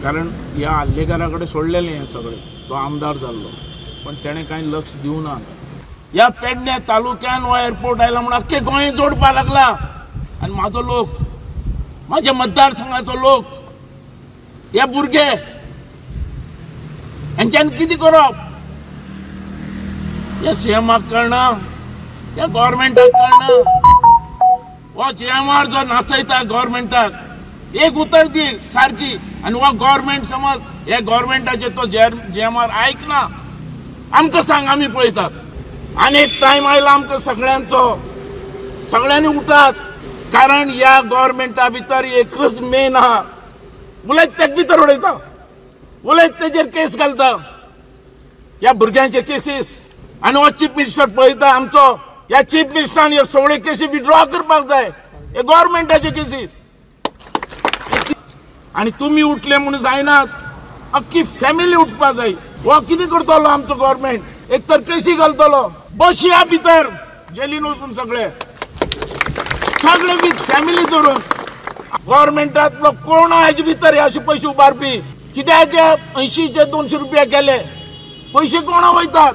कारण ह्या आर्लेकारा कडेन सोडलेलें हें सगळें, तो आमदार जाल्लो, पण तेणें कांय लक्ष दिवना. ह्या पेडण्या तालुक्यान हो एअरपोर्ट आयला म्हणून अख्खे गोंय जोडपाक लागला. आनी म्हाजो लोक, म्हाज्या मतदारसंघाचो लोक, हे भुरगे हेंच्यान कितें करप? हे सीएमाक कळना, ह्या गव्हर्मेंटाक कळना. हो जीएमआर जो नाचयता गव्हर्मेंटाक, एक उतर दी सारकी, आनी हो गव्हर्मेंट समज हे गव्हर्मेंटाचे तो जीएमआर आयकना. आमकां सांग, आमी पळयतात. आनी एक टायम आयला आमकां सगळ्यांचो, सगळ्यांनी उठात. कारण ह्या गव्हर्मेंटा भितर एकच मेन आहा, उलयत तेक भितर उडयता, उलयत तेजेर केस घालता, ह्या भुरग्यांचे केसीस. आनी हो चीफ मिनिस्टर पळयता आमचो, ह्या चीफ मिनिस्टरान ह्यो सगळ्यो केसी विड्रॉ करपाक जाय, हे गव्हर्मेंटाचे केसीस. आनी तुमी उठले म्हणून जायनात, अख्खी फॅमिली उठपाक जाय. हो कितें करतलो आमचो गव्हर्मेंट? एक तर केसी घालतलो, बसया भितर जेलीन वचून सगळे सगळे विथ फॅमिली धरून. गव्हर्मेंटांतलो कोण हाजे भितर अशे पयशे उबारपी? कित्याक 80चे 200 रुपया केले, पयशे कोणा वयतात?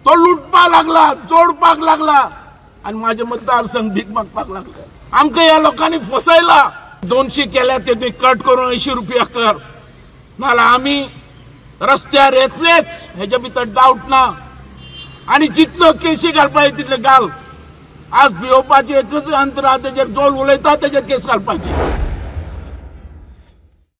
तो लुटपाक लागला, जोडपाक लागला, आनी म्हाजे मतदारसंघ भीक मागपाक लागले. आमकां ह्या लोकांनी फसयला. 200 केल्या ते तुवें कट करून 80 रुपया कर, नाल्यार आमी रस्त्यार येतलेच, हेच्या भितर डावट ना. आनी जितलो केसी घालपाचे तितले घाल. आज भियोवपाची एकच अंतर आहा, तेजेर जोल उलयता तेजेर केस घालपाची.